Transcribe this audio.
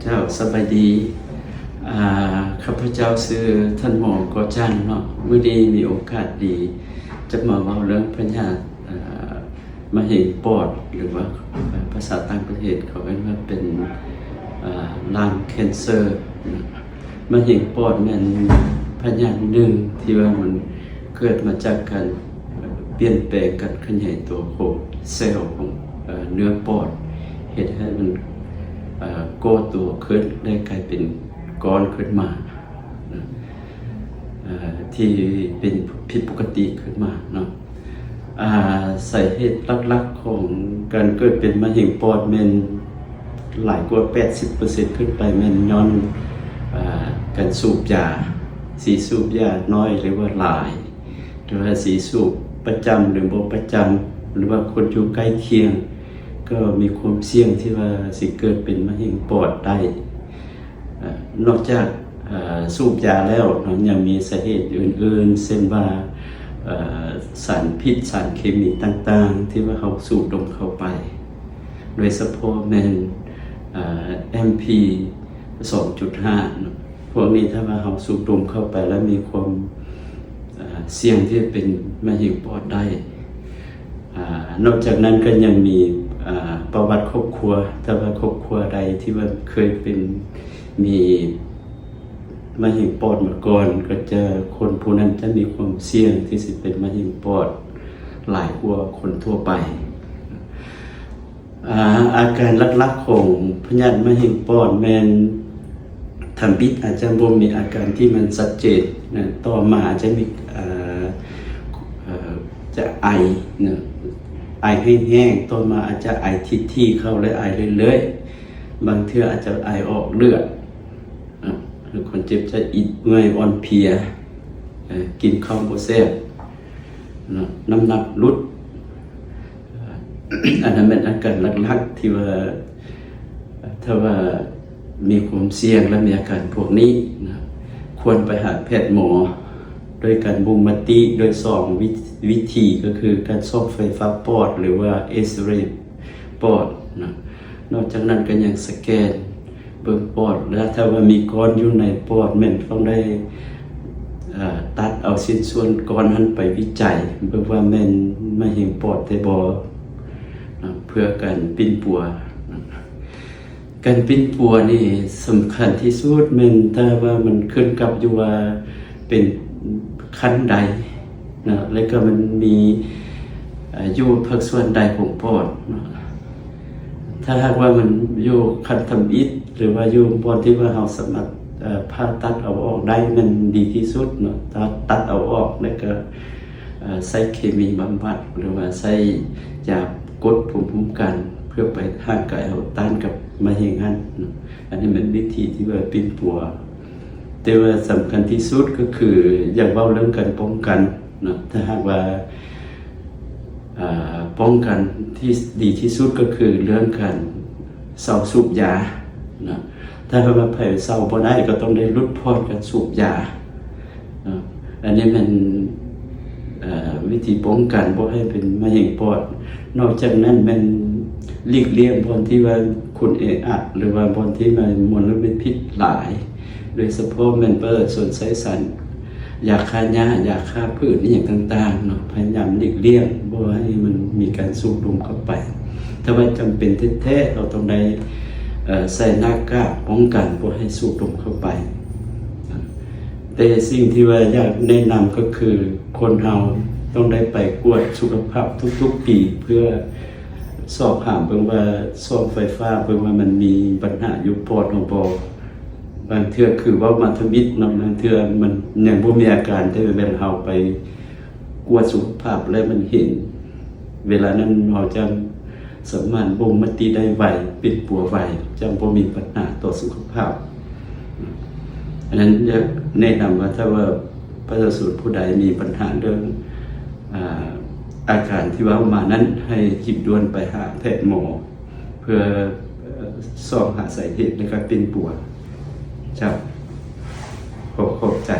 ເຈົ້າ ສະບາຍດີ. ອາ ຂ້າພະເຈົ້າຊື່ທ່ານໝໍ ກໍຈັນເນາະ. ມື້ນີ້ມີໂອກາດດີຈະມາເວົ້າເລື່ອງພະຍາດ ອາ ມະເຮັງປອດ ຫຼືວ່າ ພາສາຕ່າງປະເທດເຂົາເອີ້ນວ່າເປັນ ອາ lung cancer ນະ. ມະເຮັງປອດແມ່ນພະຍາດໜຶ່ງທີ່ວ່າມັນເກີດມາຈາກການປ່ຽນແປງ ການຂະຫຍາຍຕົວຂອງເຊວຂອງ ເອີ ເນື້ອປອດ ເຮັດໃຫ້ມັນ ເອີ ກໍ່ຕົວຂຶ້ນ ແລະ ກາຍເປັນກ້ອນຂຶ້ນມານະ ເອີ ທີ່ເປັນຜິດປົກກະຕິຂຶ້ນມາເນາະ. ອາ ສາເຫດຫຼັກໆຂອງການເກີດເປັນມະເຮັງປອດແມ່ນຫຼາຍກວ່າແປດສິບເປີເຊັນຂຶ້ນໄປ ແມ່ນຍ້ອນ ອາ ການສູບຢາ, ຊິສູບຢາໜ້ອຍ ຫຼືວ່າຫຼາຍ, ຫຼືວ່າຊິສູບປະຈຳ ຫຼືບໍ່ປະຈຳ ຫຼືວ່າຄົນຢູ່ໃກ້ຄຽງ ກໍມີຄວາມສ່ຽງທີ່ວ່າຊິເກີດເປັນມະເຮັງປອດໄດ້. ເອີ ນອກຈາກ ເອີ ສູບຢາແລ້ວເນາະ ຍັງມີສາເຫດອື່ນໆ ເຊັ່ນວ່າ ເອີ ສານພິດ ສານເຄມີຕ່າງໆ ທີ່ວ່າເຮົາສູດດົມເຂົ້າໄປ ໂດຍສະເພາະແມ່ນ ເອີ ເອັມພີ ສອງຈຸດຫ້າ ເນາະ. ພວກນີ້ຖ້າວ່າເຮົາສູດດົມເຂົ້າໄປແລ້ວມີຄວາມ ເອີ ສ່ຽງທີ່ຈະເປັນມະເຮັງປອດໄດ້. ອາ ນອກຈາກນັ້ນກໍຍັງມີ ອາ ປະຫວັດຄອບຄົວ, ຖ້າວ່າຄອບຄົວໃດທີ່ວ່າເຄີຍເປັນ ມີມະເຮັງປອດມາກ່ອນ ກໍຈະ ຄົນຜູ້ນັ້ນຈະມີຄວາມສ່ຽງທີ່ຊິເປັນມະເຮັງປອດຫຼາຍກວ່າຄົນທົ່ວໄປ. ອາ ອາການຫຼັກໆຂອງພະຍາດມະເຮັງປອດແມ່ນ ທຳອິດອາດຈະບໍ່ມີອາການທີ່ມັນຊັດເຈນນະ, ຕໍ່ມາອາດຈະມີ ເອີ ເອີ ຈະໄອນະ, ໄອແຫ້ງໆ, ຕໍ່ມາອາດຈະໄອຖີ່ໆເຂົ້າ ແລະ ໄອເລື້ອຍໆ, ບາງເທື່ອອາດຈະໄອອອກເລືອດ, ເອີ ຄົນເຈັບຈະອິດເມື່ອຍອ່ອນເພຍ, ເອີ ກິນເຂົ້າບໍ່ແຊບ, ນະ ນ້ຳໜັກຫຼຸດ. ອັນນັ້ນແມ່ນອາການຫຼັກໆ ທີ່ວ່າ ຖ້າວ່າມີຄວາມສ່ຽງ ແລະ ມີອາການພວກນີ້ນະ ຄວນໄປຫາແພດໝໍ ໂດຍການບົ່ງມະຕິໂດຍສອງວິ ວິທີ ກໍຄືການສ່ອງໄຟຟ້າປອດ ຫຼືວ່າເອັກເຣປອດນະ. ນອກຈາກນັ້ນກໍຍັງສະແກນ ເບິ່ງປອດ ແລະ ຖ້າວ່າມີກ້ອນຢູ່ໃນປອດ ແມ່ນຕ້ອງໄດ້ ເອີ ຕັດເອົາຊິ້ນສ່ວນກ້ອນຫັ້ນໄປວິໄຈ ເບິ່ງວ່າແມ່ນມະເຮັງປອດແທ້ບໍ່ ນະ ເພື່ອການປິ່ນປົວນະ. ການປິ່ນປົວນີ້ສຳຄັນທີ່ສຸດແມ່ນ ຖ້າວ່າມັນຂຶ້ນກັບຢູ່ວ່າເປັນຂັ້ນໃດ ເນາະ ແລ້ວກໍມັນມີ ເອີ ຢູ່ພາກສ່ວນໃດຂອງປອດເນາະ. ຖ້າຫາກວ່າມັນຢູ່ຂັ້ນທຳອິດ ຫຼືວ່າຢູ່ບ່ອນທີ່ວ່າເຮົາສາມາດ ເອີ ຜ່າຕັດເອົາອອກໄດ້ ແມ່ນດີທີ່ສຸດເນາະ. ຕັດ ຕັດເອົາອອກ ແລ້ວກໍ ເອີ ໃຊ້ເຄມີບຳບັດ ຫຼືວ່າໃຊ້ຢາກົດພູມຄຸ້ມກັນ ເພື່ອໄປ ຮ່າງກາຍເຮົາຕ້ານກັບມະເຮັງຫັ້ນເນາະ. ອັນນີ້ແມ່ນວິທີທີ່ວ່າປິ່ນປົວ. ແຕ່ວ່າສຳຄັນທີ່ສຸດກໍຄື ຢາກເວົ້າເລື່ອງການປ້ອງກັນເນາະ. ຖ້າຫາກວ່າ ອາ ປ້ອງກັນທີ່ດີທີ່ສຸດກໍຄືເລື່ອງການເຊົາສູບຢາເນາະ. ຖ້າຫາກວ່າໃຜເຊົາບໍ່ໄດ້ ກໍຕ້ອງໄດ້ຫຼຸດຜ່ອນການສູບຢາເນາະ. ອັນນີ້ແມ່ນ ເອີ ວິທີປ້ອງກັນບໍ່ໃຫ້ເປັນມະເຮັງປອດ. ນອກຈາກນັ້ນແມ່ນຫຼີກລ່ຽງບ່ອນທີ່ວ່າຄົນແອອັດ ຫຼືວ່າບ່ອນທີ່ວ່າມົນລະພິດຫຼາຍ, ໂດຍສະເພາະແມ່ນປະຊາຊົນໃຊ້ສານ ຢາຂ້າຫຍ້າ ຢາຂ້າພືດ ອີ່ຫຍັງຕ່າງໆເນາະ, ພະຍາຍາມຫຼີກລ່ຽງບໍ່ໃຫ້ມັນມີການສູດດົມເຂົ້າໄປ. ຖ້າວ່າຈຳເປັນແທ້ໆ ເຮົາຕ້ອງໄດ້ ເອີ ໃສ່ໜ້າກາກປ້ອງກັນບໍ່ໃຫ້ສູດດົມເຂົ້າໄປ. ແຕ່ສິ່ງທີ່ວ່າຢາກແນະນຳກໍຄື ຄົນເຮົາຕ້ອງໄດ້ໄປກວດສຸຂະພາບທຸກໆປີ ເພື່ອຊອກຫາເບິ່ງວ່າ ສ່ອງໄຟຟ້າເບິ່ງວ່າມັນມີບັນຫາຢູ່ປອດເຮົາບໍ່. ບາງເທື່ອຄືເວົ້າມາທຳອິດເນາະ, ບາງເທື່ອມັນຍັງບໍ່ມີອາການ, ແຕ່ເວລາເຮົາໄປກວດສຸຂະພາບແລ້ວມັນເຫັນ, ເວລານັ້ນເຮົາຈັ່ງສາມາດບົ່ງມະຕິໄດ້ໄວ, ປິ່ນປົວໄວ, ຈັ່ງບໍ່ມີບັນຫາຕໍ່ສຸຂະພາບ. ອັນນັ້ນຢາກແນະນຳວ່າ ຖ້າວ່າປະຊາຊົນຜູ້ໃດມີບັນຫາເລື່ອງ ອາ ອາການທີ່ເວົ້າມານັ້ນ, ໃຫ້ຮີບດ່ວນໄປຫາແພດໝໍ ເພື່ອ ເອີ ຊອກຫາສາເຫດ ແລະ ການປິ່ນປົວ. ເຈົ້າ ຂໍຂອບໃຈ.